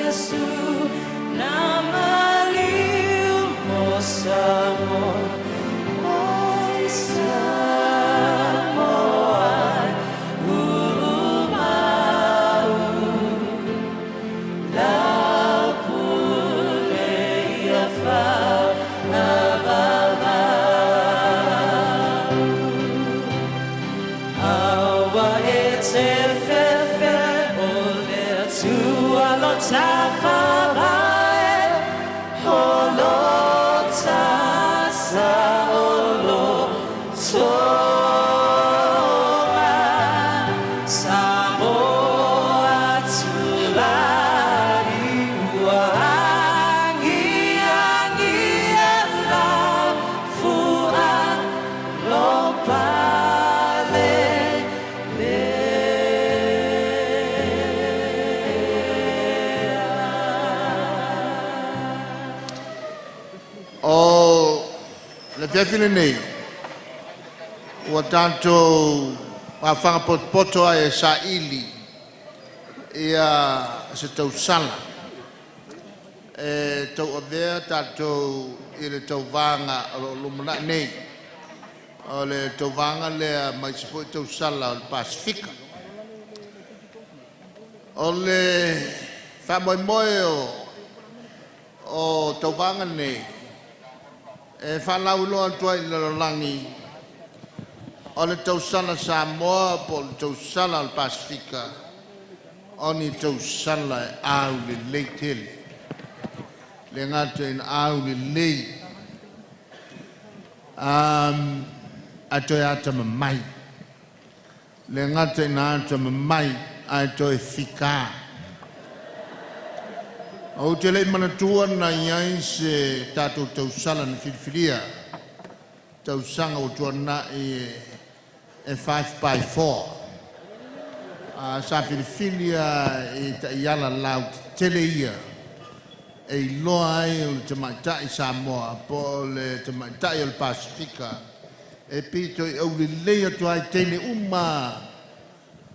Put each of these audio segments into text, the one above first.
Iesu na maliu mo Samoa. Oi Samoa ua Lau pule ia faavavau. Aua e te fefe o le Atua lo ta faavae o lo ta saolotoga. Samoa tulai ua agiagi e lau lo pale lea. O le afiafi lenei ua tatou aofaga potopoto ai e saili se tausala e tauavea tatou i le tauvaga o lo o lumanai nei. O le tauvaga lea mai isi foi tausala o le Pasefika. O le faamoemoe o tauvaga nei e faalauiloa atu ai i le lalolagi o le tausala Samoa po o le tausala o le Pasefika o ni tausala e aulelei tele. E le gata ina aulelei ae toe atamamai. E le gata ina atamamai ae toe fita. Ou te le i manatua na i ai se tatou tausala na filifilia tausaga ua tuanai e 5x4. Sa filifili lava i taiala lautetele ia e iloa ai o le tamaitai Samoa po o le tamaitai o le Pasefika e pito i aulelei atu lava i teine uma lava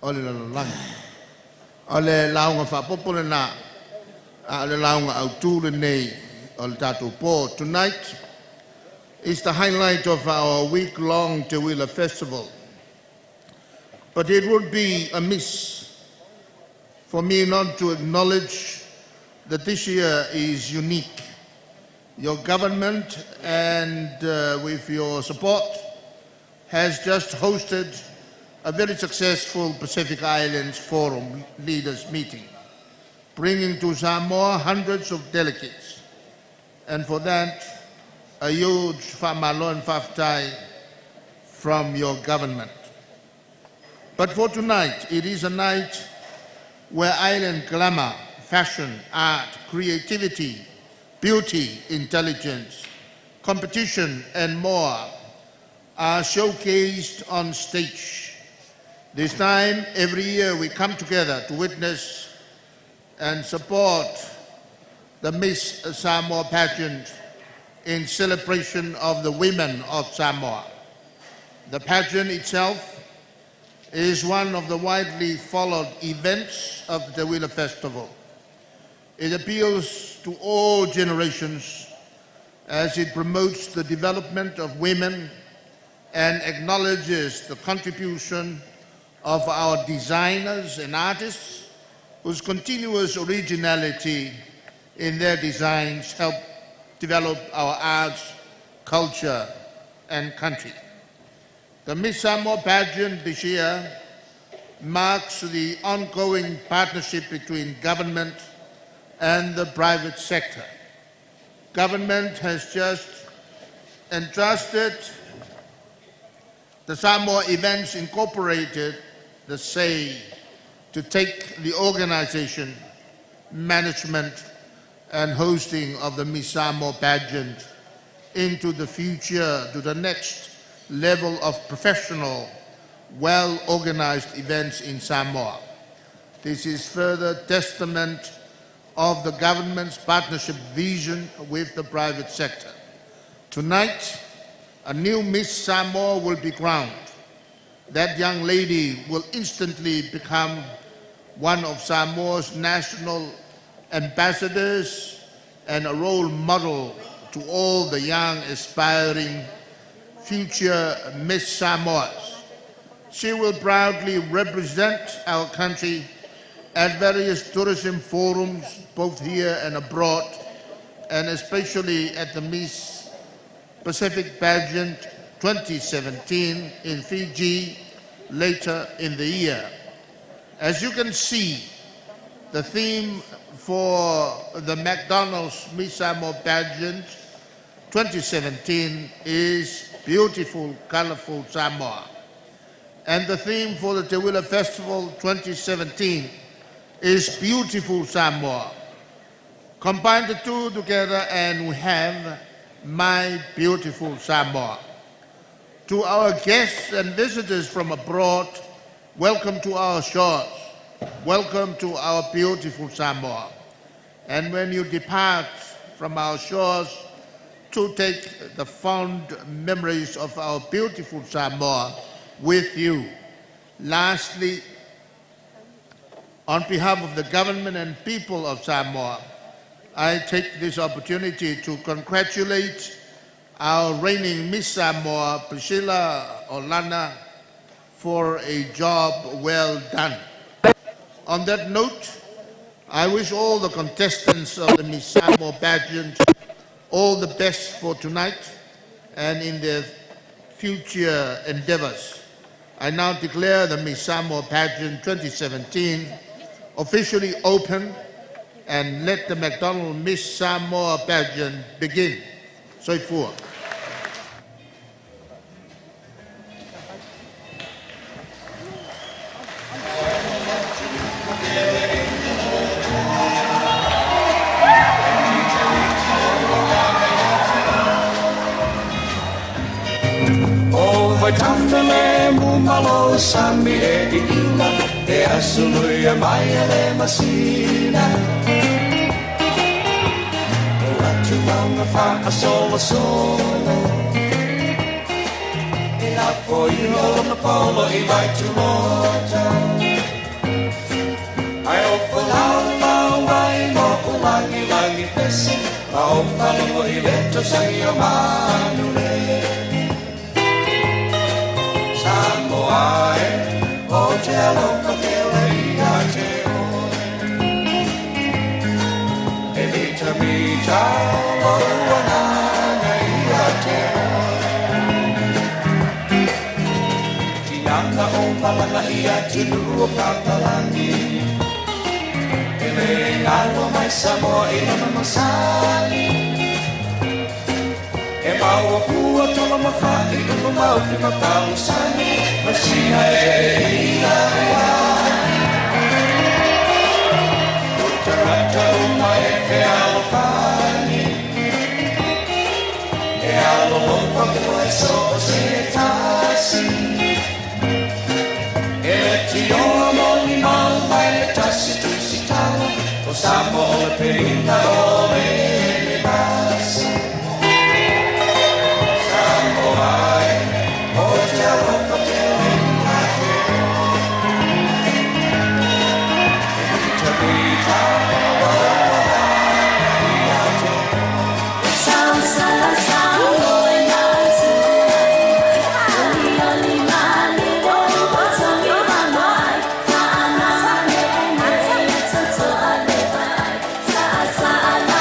o le lalolagi. O le lauga faaopoopo lena, a o le lauga autu lenei o le tatou po. Tonight is the highlight of our week-long Teuila Festival. But it would be amiss for me not to acknowledge that this year is unique. Your government, and with your support, has just hosted a very successful Pacific Islands Forum leaders meeting, bringing to Samoa hundreds of delegates. And for that, a huge faamalo and faafetai from your government. But for tonight, it is a night where island glamour, fashion, art, creativity, beauty, intelligence, competition, and more are showcased on stage. This time, every year, we come together to witness and support the Miss Samoa pageant in celebration of the women of Samoa. The pageant itself is one of the widely followed events of the Teuila Festival. It appeals to all generations as it promotes the development of women and acknowledges the contribution of our designers and artists whose continuous originality in their designs help develop our arts, culture, and country. The Miss Samoa pageant this year marks the ongoing partnership between government and the private sector. Government has just entrusted the Samoa Events Incorporated, the SAY, to take the organization, management, and hosting of the Miss Samoa pageant into the future to the next level of professional, well-organized events in Samoa. This is further testament of the government's partnership vision with the private sector. Tonight, a new Miss Samoa will be crowned. That young lady will instantly become one of Samoa's national ambassadors and a role model to all the young aspiring future Miss Samoas. She will proudly represent our country at various tourism forums, both here and abroad, and especially at the Miss Pacific Pageant 2017 in Fiji later in the year. As you can see, the theme for the McDonald's Miss Samoa Pageant 2017 is Beautiful, Colorful Samoa. And the theme for the Teuila Festival 2017 is Beautiful Samoa. Combine the two together and we have My Beautiful Samoa. To our guests and visitors from abroad, welcome to our shores. Welcome to our beautiful Samoa. And when you depart from our shores, to take the fond memories of our beautiful Samoa with you. Lastly, on behalf of the government and people of Samoa, I take this opportunity to congratulate our reigning Miss Samoa, Priscilla Olana, for a job well done. On that note, I wish all the contestants of the Miss Samoa pageant all the best for tonight and in their future endeavors. I now declare the Miss Samoa pageant 2017 officially open and let the McDonald Miss Samoa pageant begin. Soifua. O vaitafe le mumalo sami e iina e asului e mai e le masina. O atu maunga wha a solo solo. E la fo i holo na polo i vai tu moto. Ai o whalau lau mai mo o langi langi pese. Ma o whalongo i leto sangi o manu le. Samoa e, o te alofa tele ia te oe. E mita mita o ananga ia te oe. Tinana o malanga ia tunu o kapalangi. E le ngalo mai Samoa i lana masani. E maua pua tola mawhai o mau fi mapalusani. Masina e ina ea. O tangata uma e fe alofani. E alolofa pua e so o se tasi. E le tioa mo ni mau mai le tasi tusi tala. O Samoa o le peina o le le masi. Samoa e, o te alofa tele ia te oe. E mita mita o ia te oe. Sa sa sa oi ma su Oli oli ma le wo so mi ma mai Na na ne ne so so a le vai. Sa sa.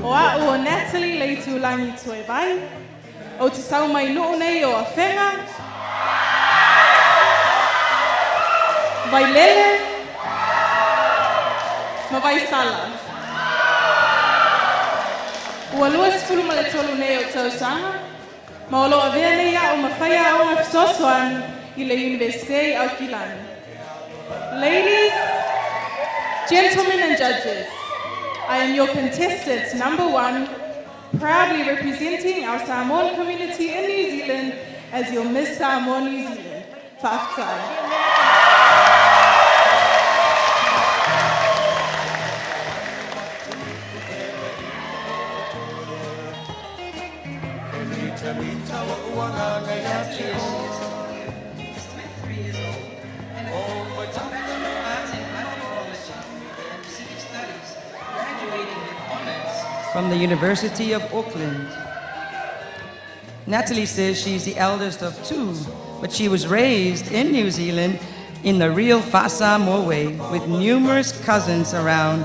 O a'u o Natalie Leitulangi Tuevai, o te sau mai nuu nei o Afega, Vailele, ma Vaisala. Ua 23 nei o tausaga, ma o lo avea nei a'u ma faiaoga fesoasoani i le Iunivesite i Aukilani. Ladies, gentlemen and judges, I am your contestant number one, proudly representing our Samoan community in New Zealand as your Miss Samoa New Zealand. Fa'afetai. Is 23 years old and a Bachelor of Arts in Anthropology and Pacific Studies, graduating with honors from the University of Auckland. Natalie says she's the eldest of two, but she was raised in New Zealand in the real Fa'asamoa way with numerous cousins around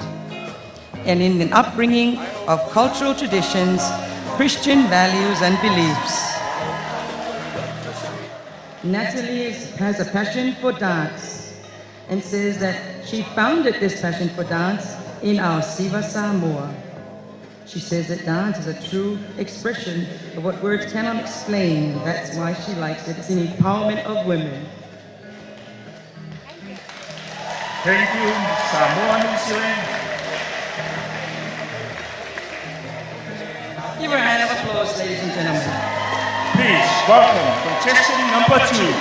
and in an upbringing of cultural traditions, Christian values, and beliefs. Natalie has a passion for dance and says that she founded this passion for dance in our Siva Samoa. She says that dance is a true expression of what words cannot explain. That's why she likes it. It's an empowerment of women. Thank you, Samoa New Zealand. Give her a hand of applause, ladies and gentlemen. Please welcome contestant number two.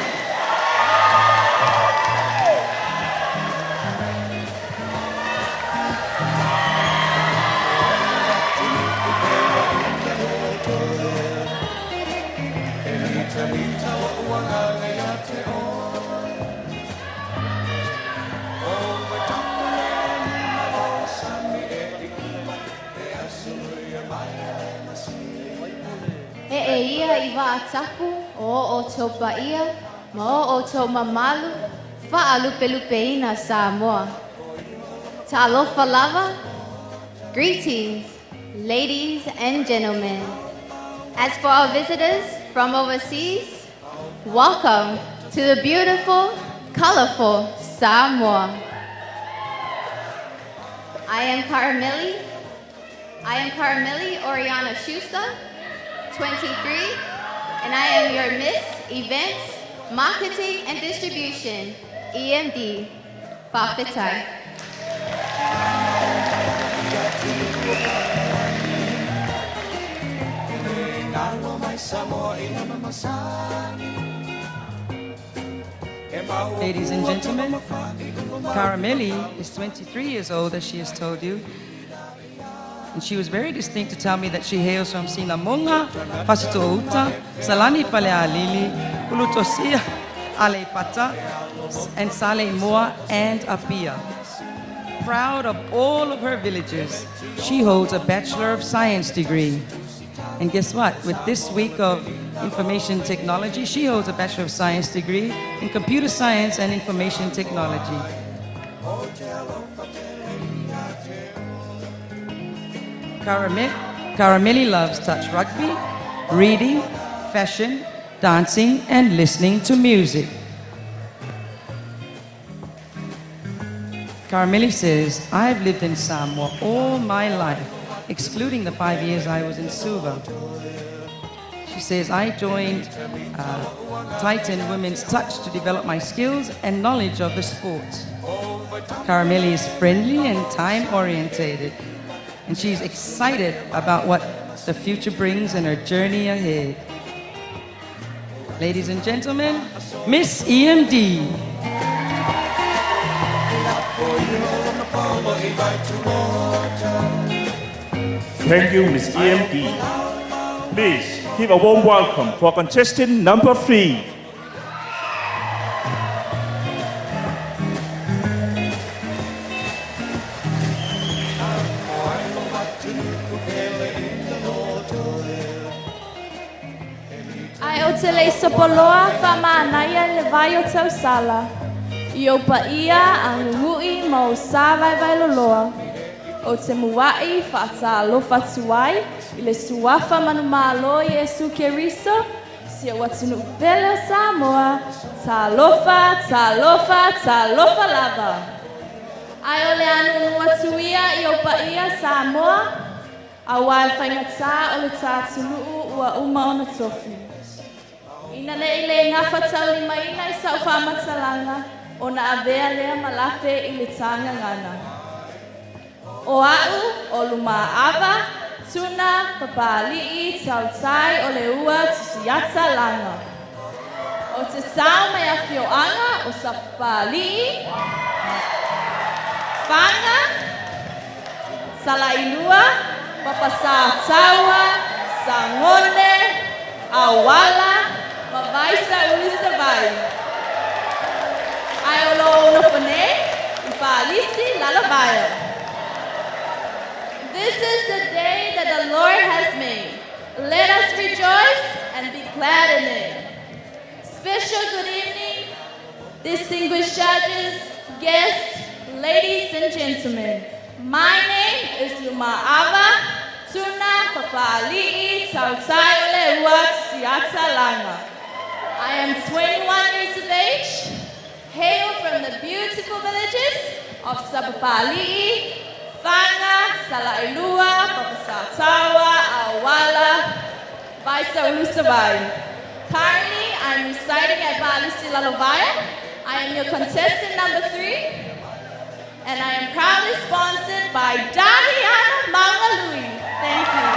E e ia i vaatapu o o tō paia ma o o tō mamalu fa'alupelupeina Samoa. Talofa lava. Greetings, ladies and gentlemen. As for our visitors from overseas, welcome to the beautiful, colorful Samoa. I am Carameli. I am Carameli Oriana Schuster, 23, and I am your Miss Events, Marketing and Distribution, EMD. Fa'afetai. Ladies and gentlemen, Carameli is 23 years old, as she has told you. And she was very distinct to tell me that she hails from Sinamunga, Fasitouta, Salani Falealili, Ulutosia, Aleipata, and Saleimoa and Apia. Proud of all of her villages, she holds a Bachelor of Science degree. And guess what? With this week of information technology, she holds a Bachelor of Science degree in computer science and information technology. Carameli loves touch rugby, reading, fashion, dancing, and listening to music. Carameli says, "I've lived in Samoa all my life, excluding the 5 years I was in Suva." She says, "I joined Titan Women's Touch to develop my skills and knowledge of the sport." Carameli is friendly and time orientated, and she's excited about what the future brings and her journey ahead. Ladies and gentlemen, Miss EMD. Thank you, Miss EMD. Please give a warm welcome for contestant number three. Ae o te lei sopoloa whamānaia le vai o tausala. I o pa ia a ngui ma o sa vai vai loloa. Ou te muaʻi faatalofa atu ai i le suafa manumalo o Iesu Keriso, si ou atunuu pele o Samoa, talofa, talofa, talofa lava. Ae o le a nuunuu atu ia i ou paia Samoa, auā le faigatā o le ta atunuu ua uma ona tofi. Ina ne i le gafataulimaina i sau faamatalaga, ona avea lea ma lape i le ta gagana. O au, o Lumaava, Tuna, Papali'i, Tautai o le Ua Tusiata Laga. Ou te sao mai afioaga o Sapapali'i, Faga, Salailua, Papasataua, Sagone, Auala, ma Vaisauli Savaii. Ae o lo o ou nofo nei i Palisi Lalovaea. This is the day that the Lord has made. Let us rejoice and be glad in it. Special good evening, distinguished judges, guests, ladies and gentlemen. My name is Lumaava Tuna Papali'i Tautai o le Ua Tusiata Laga. I am 21 years of age, hail from the beautiful villages of Sapapali'i, Faga, Salailua, Papasataua, Auala, Vaisaulu Savaii. Currently, I'm residing at Palisi Lalovaea. I am your contestant number 3, and I am proudly sponsored by Dariana Maungalui. Thank you.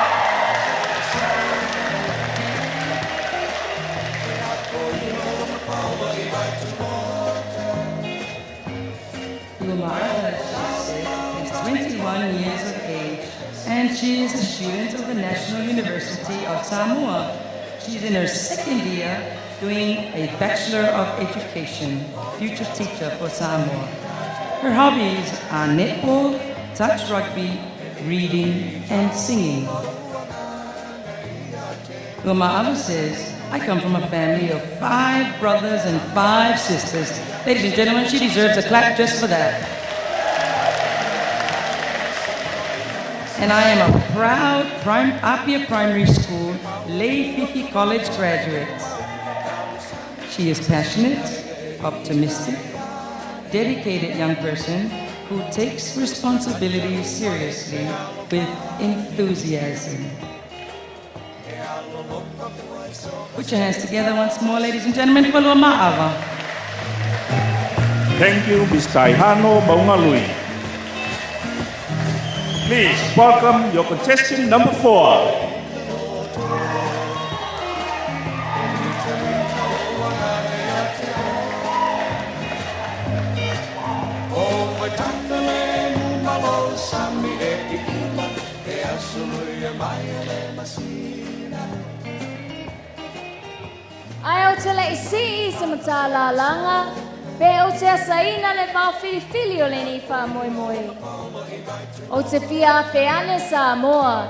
Lumaava, she said, is 21 years of age and she is a student of the National University of Samoa. She's in her second year doing a Bachelor of Education, future teacher for Samoa. Her hobbies are netball, touch rugby, reading, and singing. Lumaava says, I come from a family of 5 brothers and 5 sisters. Ladies and gentlemen, she deserves a clap just for that. And I am a proud Apia Primary School, Leififi College graduate. She is passionate, optimistic, dedicated young person who takes responsibility seriously with enthusiasm. Put your hands together once more, ladies and gentlemen, for Lumaava. Thank you, Ms. Taihano Maungalui. Please welcome your contestant number 4. Ae o te lei sii se matalalanga, pe o te asaina le vao filifili o lenei faamoemoe. O te fia afeane Samoa,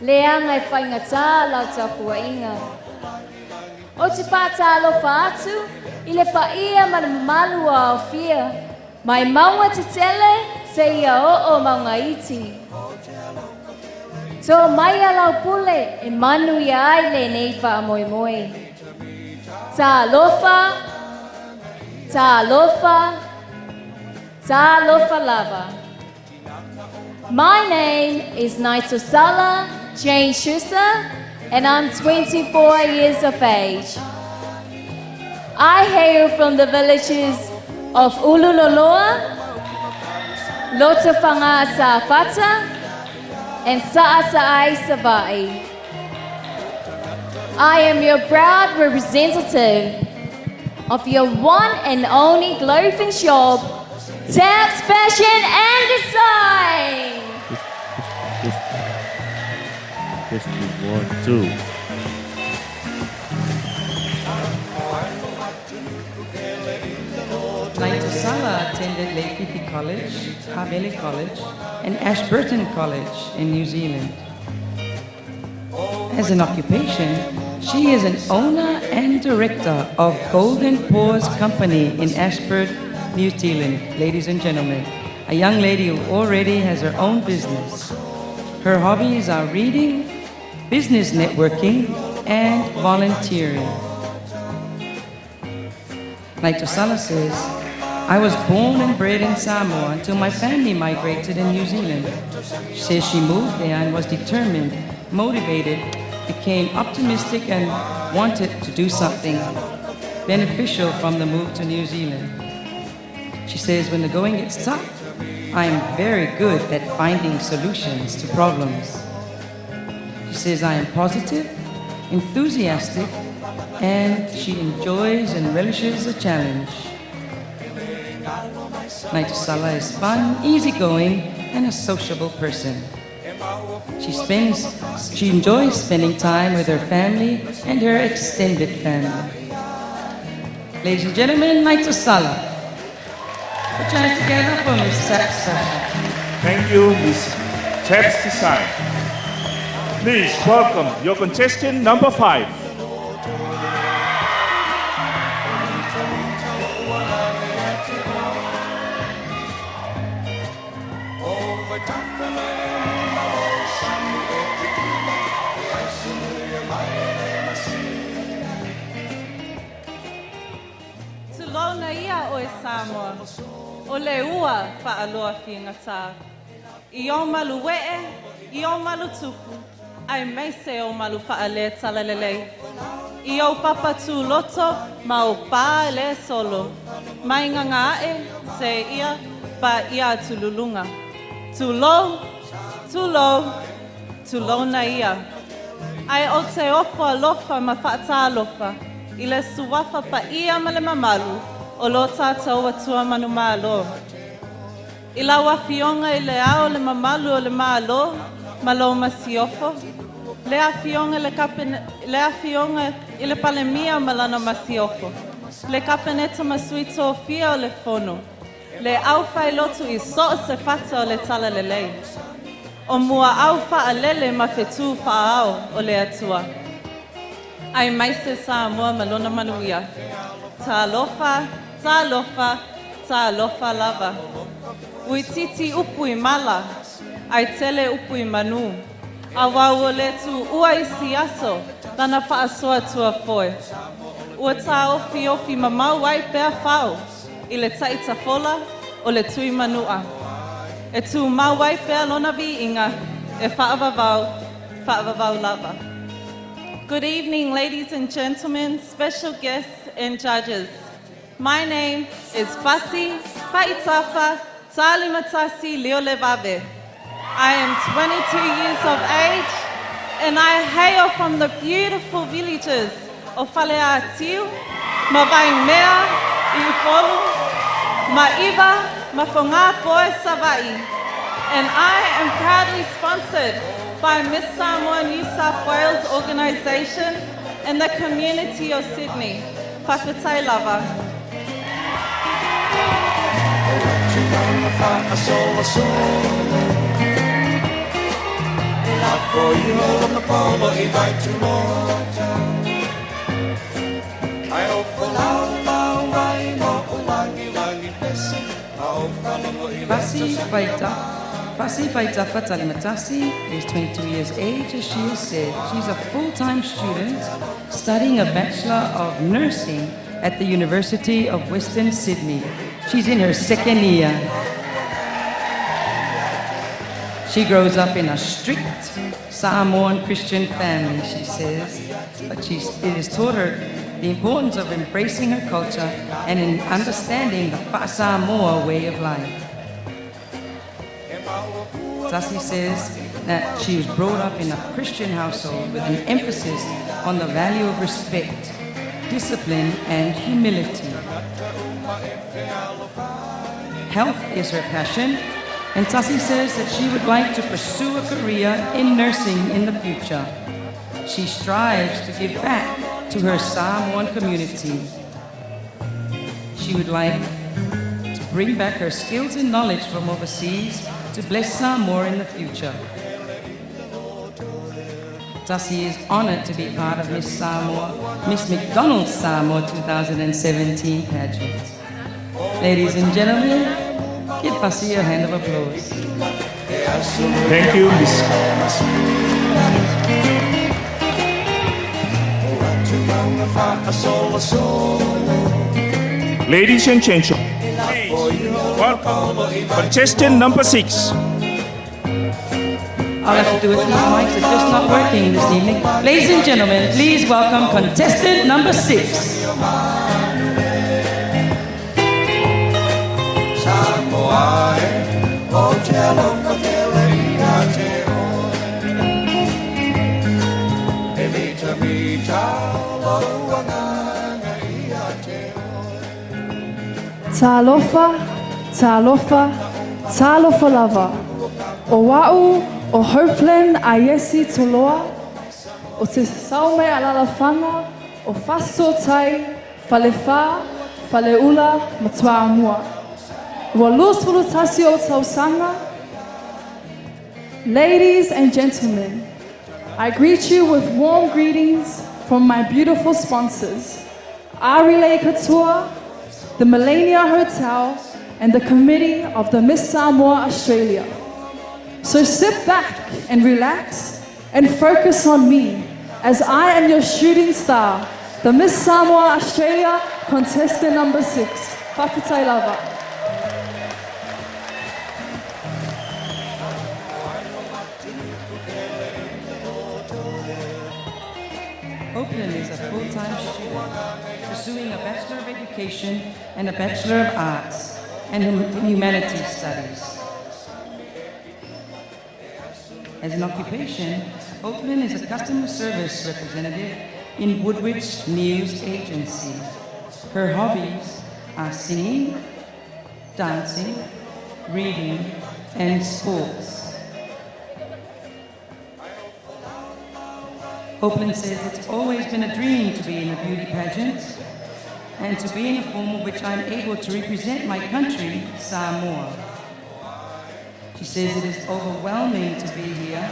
leaga e faigata lau tapuaiga. O te faatalofa atu i le paia ma le mamalu o aofia, mai mauga tetele seia oo mauga iti. To mai a lau pule e manuia ai lenei faamoemoe. Talofa, talofa, talofa lava. My name is Naitosala Jane Schuster, and I'm 24 years of age. I hail from the villages of Ululoloa, Lotofaga Safata, and Sa'asa'ai Savai. I am your proud representative of your one and only clothing shop, Taps Fashion and Design. Testing 1, 2. Naitosala attended Leififi College, Haveli College, and Ashburton College in New Zealand. As an occupation, she is an owner and director of Golden Paws Company in Ashburton, New Zealand. Ladies and gentlemen, a young lady who already has her own business. Her hobbies are reading, business networking, and volunteering. Naitosaala says, I was born and bred in Samoa until my family migrated in New Zealand. She says she moved there and was determined, motivated, became optimistic and wanted to do something beneficial from the move to New Zealand. She says when the going gets tough, I am very good at finding solutions to problems. She says I am positive, enthusiastic, and she enjoys and relishes a challenge. Naitosaala is fun, easygoing, and a sociable person. She enjoys spending time with her family and her extended family. Ladies and gentlemen, Naitosaala. Put your hands together for Ms. Taps Sasha. Thank you, Ms. Taps Design. Please welcome your contestant number 5. Tulona ia o e Samoa, o le ua whaaloa whingata. I o malu wee, i o malu tupu, ai meise o malu whaale talalelei. I o papa tū loto, ma o pā le solo. Mai nganga ae, se ia, pa ia tululunga. Tūlou, tūlou, tūlona ia. Ai o te ofo alofa ma whaatalofa, i le suafa pa ia ma le mamalu, o lo tātou atua manu malo. I lau afionga i le ao le mamalu o le malo, ma lo masiofo. Le afionga le kapene, le afionga i le palemia malana masiofo. Le kapeneta masui tōfia o le fono. Le au whai lotu i so se fata o le tala lelei. O mua au whaalele ma whetū whaao o le atua. Ai mai se Samoa malona manuia. Talofa, talofa, talofa lava. Ui titi upu i mala, ai tele upu i manu. A wau o le tu ua i siaso, lana whaasoa tua foe. Ua tā ofi ofi mamau ai pea whao, i le taita fola o le tui manua. E tū mau ai pea lona vi inga, e whaavavau, whaavavau lava. Good evening, ladies and gentlemen, special guests and judges. My name is Fasi Faitafa Talimatasi Leolevave. I am 22 years of age and I hail from the beautiful villages of Faleatiu, Mavaimea, Iupolu, Maiva, Mafongapoe, Savai. And I am proudly sponsored by Miss Samoa New South Wales organisation and the community of Sydney. Whakatai lava. Fasi Faitafa Talimatasi is 22 years age, as she has said. She's a full-time student studying a Bachelor of Nursing at the University of Western Sydney. She's in her second year. She grows up in a strict Samoan Christian family, she says, but it has taught her the importance of embracing her culture and in understanding the Fa'asamoa way of life. Tasi says that she was brought up in a Christian household with an emphasis on the value of respect, discipline, and humility. Health is her passion, and Tasi says that she would like to pursue a career in nursing in the future. She strives to give back to her Samoan community. She would like to bring back her skills and knowledge from overseas to bless Samoa in the future. Tasi is honored to be part of Miss McDonald's Samoa 2017 pageant. Ladies and gentlemen, Give Fasi a hand of applause. Thank you, Miss. Ladies and gentlemen, please welcome contestant number 6. I'll have to do it. These mics are just not working this evening. Ladies and gentlemen, please welcome contestant number 6. Talofa, talofa, talofa lava. O wau o Hopeland Aiesi Toloa, o te saume alalafanga, o faso tai, whalefa, whaleula, matua amua. Ua lusfulu tasi o tausanga. Ladies and gentlemen, I greet you with warm greetings from my beautiful sponsors, Arile Katua, the Melania Hotel, and the committee of the Miss Samoa Australia. So sit back and relax and focus on me as I am your shooting star, the Miss Samoa Australia contestant number 6, Fafitai Lava. Hopeland is a full-time student pursuing a Bachelor of Education and a Bachelor of Arts and Humanities Studies. As an occupation, Hopeland is a customer service representative in Woodbridge News Agency. Her hobbies are singing, dancing, reading, and sports. Hopeland says it's always been a dream to be in a beauty pageant and to be in a form of which I'm able to represent my country, Samoa. She says it is overwhelming to be here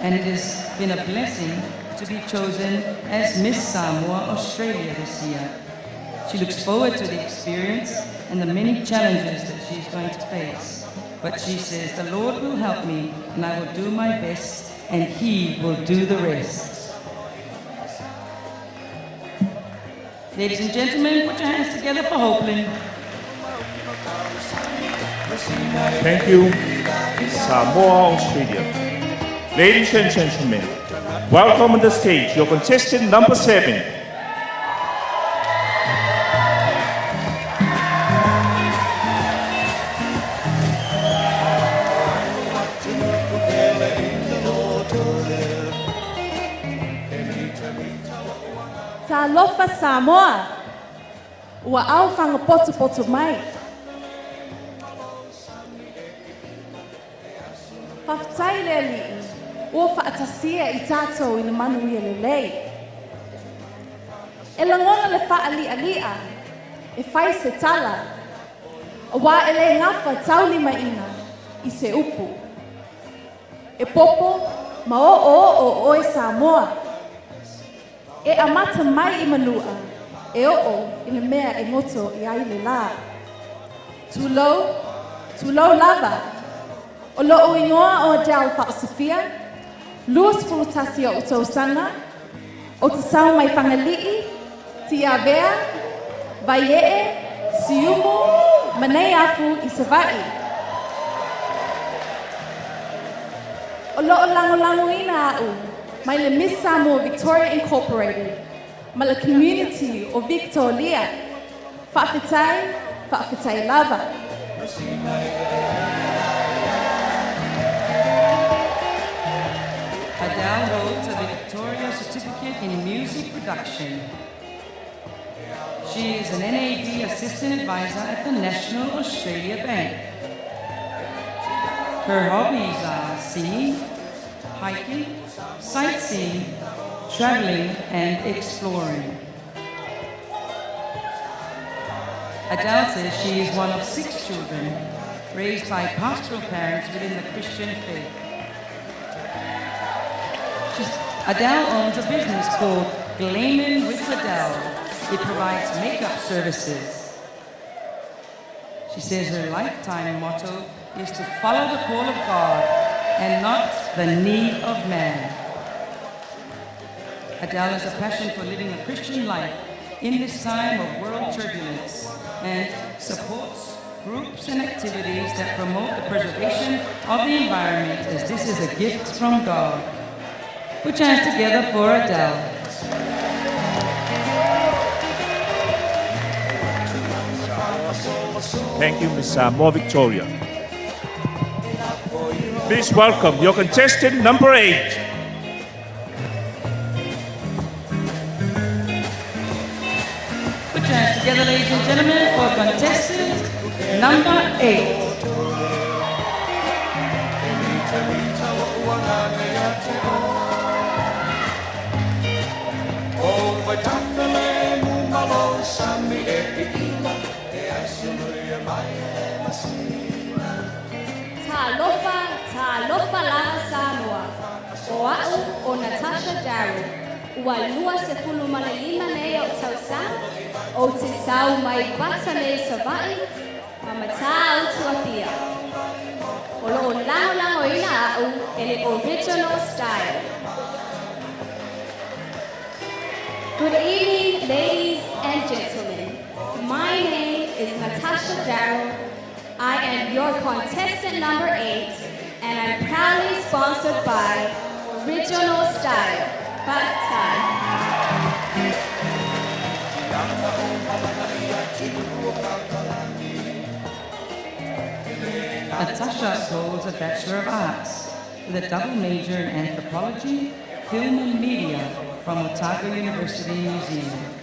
and it has been a blessing to be chosen as Miss Samoa Australia this year. She looks forward to the experience and the many challenges that she's going to face. But she says, the Lord will help me and I will do my best and He will do the rest. Ladies and gentlemen, put your hands together for Hopeland. Thank you, Samoa Australia. Ladies and gentlemen, welcome on the stage your contestant number 7. Talofa Samoa, ua au whanga poto poto mai. Whawhitai le ali'i, ua whaatasia i tātou i le manuia le lei. E langona le whaalialia, e whai se tala, o wā e le ngawha tauli maina i se upu. E popo, ma o o o oe Samoa. E amata mai i manua, e oo i le mea e ngoto i ai le la. Tūlou, tūlou lava. O loo ingoa o Adele Whaosofia, luas fulutasi o utausanga, o te sau mai whangalii, Tiavea, Vaiee, Siumu, Manei Afu i Savai. O loo lango lango ina au, mai le Miss Samoa Victoria Incorporated, ma le community o Victoria. Whaafetai, whaafetai lava. Adele holds a Victoria Certificate in Music Production. She is an NAB Assistant Advisor at the National Australia Bank. Her hobbies are singing, hiking, sightseeing, traveling, and exploring. Adele says she is one of 6 children raised by pastoral parents within the Christian faith. Adele owns a business called Glamin with Adele. It provides makeup services. She says her lifetime motto is to follow the call of God and not the need of man. Adele has a passion for living a Christian life in this time of world turbulence and supports groups and activities that promote the preservation of the environment, as this is a gift from God. Put your hands together for Adele. Thank you, Ms. Samoa Victoria. Please welcome your contestant number 8. Put your hands together, ladies and gentlemen, for contestant number 8. Talofa, talofa lava Samoa. O a'u o Natasha Darrow. Ua 25 nei o tausaga, o te sau mai bata nei Sava'i, ma Matautu Apia. O loo lagolagoina a'u e le Original Style. Good evening, ladies and gentlemen. My name is Natasha Darrow. I am your contestant number 8, and I'm proudly sponsored by Original Style. Bye. Natasha holds a Bachelor of Arts with a double major in Anthropology, Film and Media from Otago University, New Zealand.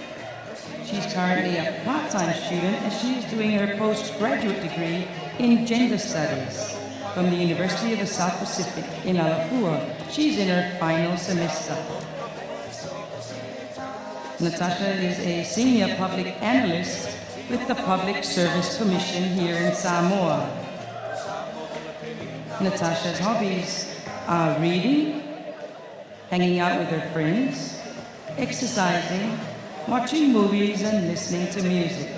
She's currently a part-time student as she is doing her postgraduate degree in Gender Studies from the University of the South Pacific in Alafua. She's in her final semester. Natasha is a senior public analyst with the Public Service Commission here in Samoa. Natasha's hobbies are reading, hanging out with her friends, exercising, watching movies, and listening to music.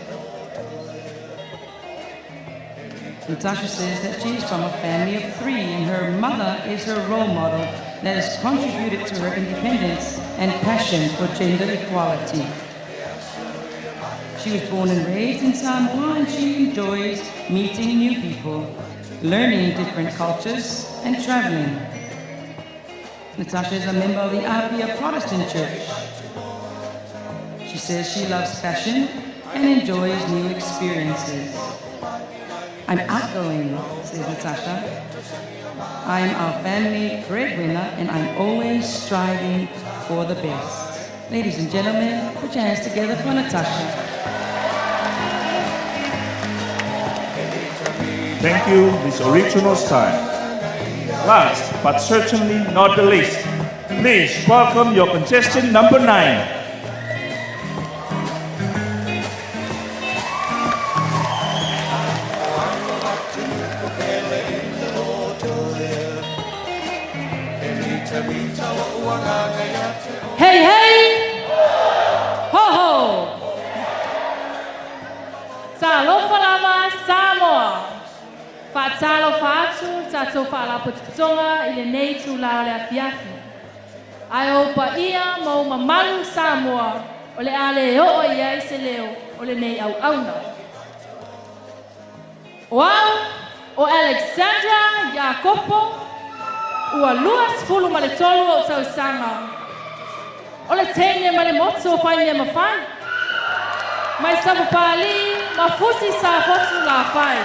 Natasha says that she's from a family of 3 and her mother is her role model that has contributed to her independence and passion for gender equality. She was born and raised in Samoa, and she enjoys meeting new people, learning different cultures, and traveling. Natasha is a member of the Apia Protestant Church. She says she loves fashion and enjoys new experiences. I'm outgoing, says Natasha. I'm our family breadwinner, and I'm always striving for the best. Ladies and gentlemen, put your hands together for Natasha. Thank you, Miss Original Style. Last, but certainly not the least, please welcome your contestant number 9. Hey, hey! Ho, ho! Talofa lava Samoa. Faatalofa atu tatou faalapotopotoga i lenei itulā o le afiafi. Ae o paia ma ou mamalu Samoa o le a lē oo i ai se leo o lenei auauna. O au o Alexandra Iakopo, ua 23 ou tausaga. O le teine ma le motu o Faimea Mafai. Mai Sapapalii ma Fusi Safotu Lafai.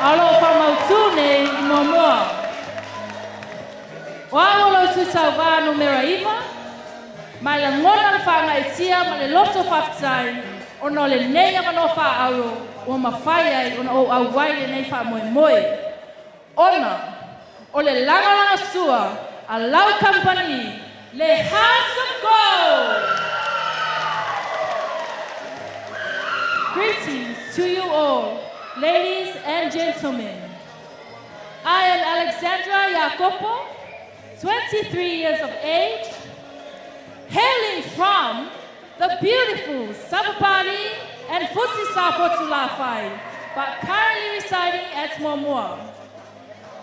A o loo faamautū nei i Moamoa. O au o lau sui tauvā numera 9, ma e lagona le faagaeetia ma le loto faafetai ona o lenei avanoa faaauro ua mafai ai ona ou auai lenei faamoemoe. Ona o le lagolagasua a lau kamupani le House of Gold. Greetings to you all, ladies and gentlemen. I am Alexandra Iakopo, 23 years of age, hailing from the beautiful Sapapalii and Fusi Safotu Lafai, but currently residing at Moamua.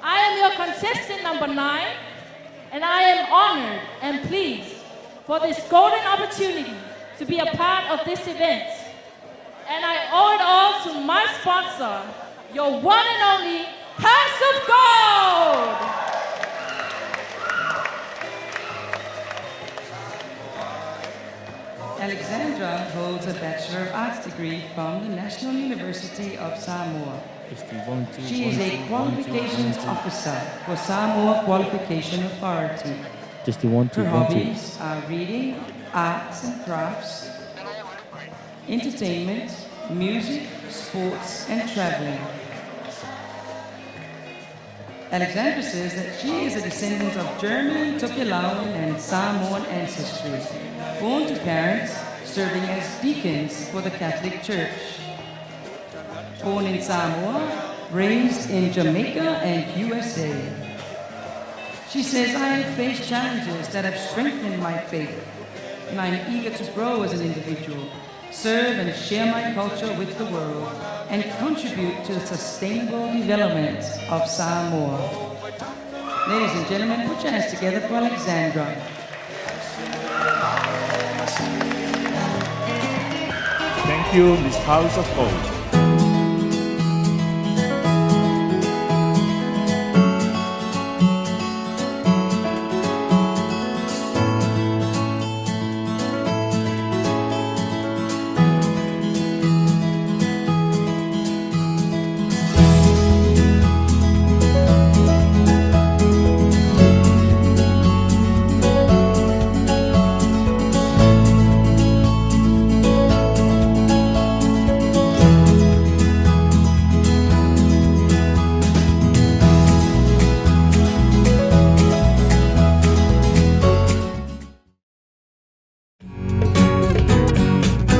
I am your contestant number 9, and I am honored and pleased for this golden opportunity to be a part of this event. And I owe it all to my sponsor, your one and only House of Gold! Alexandra holds a Bachelor of Arts degree from the National University of Samoa. Testing, 1, 2, She 1, is 2, a 1, 2, 1, Qualifications 2. Officer for Samoa Qualification Authority. Testing, 1, 2, Her 1, 2. hobbies are reading, arts and crafts, entertainment, music, sports, and traveling. Alexandra says that she is a descendant of German, Tokelauan, and Samoan ancestry, born to parents serving as deacons for the Catholic Church. Born in Samoa, raised in Jamaica and USA. She says, I have faced challenges that have strengthened my faith, and I am eager to grow as an individual, serve and share my culture with the world, and contribute to the sustainable development of Samoa. Ladies and gentlemen, put your hands together for Alexandra. Thank you, Miss House of Gold.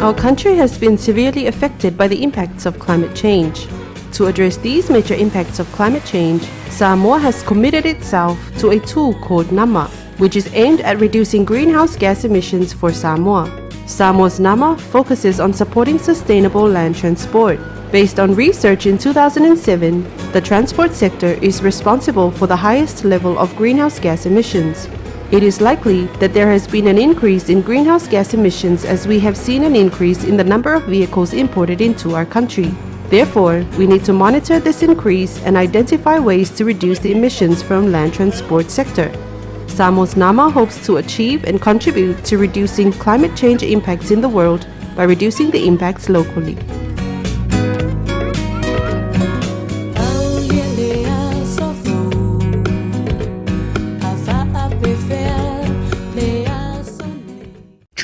Our country has been severely affected by the impacts of climate change. To address these major impacts of climate change, Samoa has committed itself to a tool called NAMA, which is aimed at reducing greenhouse gas emissions for Samoa. Samoa's NAMA focuses on supporting sustainable land transport. Based on research in 2007, the transport sector is responsible for the highest level of greenhouse gas emissions. It is likely that there has been an increase in greenhouse gas emissions as we have seen an increase in the number of vehicles imported into our country. Therefore, we need to monitor this increase and identify ways to reduce the emissions from land transport sector. Samoa's NAMA hopes to achieve and contribute to reducing climate change impacts in the world by reducing the impacts locally.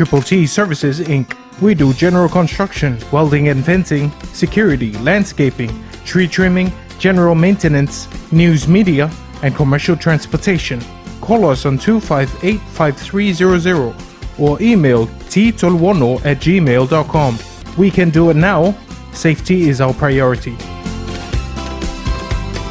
Triple T Services Inc. We do general construction, welding and fencing, security, landscaping, tree trimming, general maintenance, news media, and commercial transportation. Call us on 258 5300 or email ttolwono at gmail.com. We can do it now. Safety is our priority.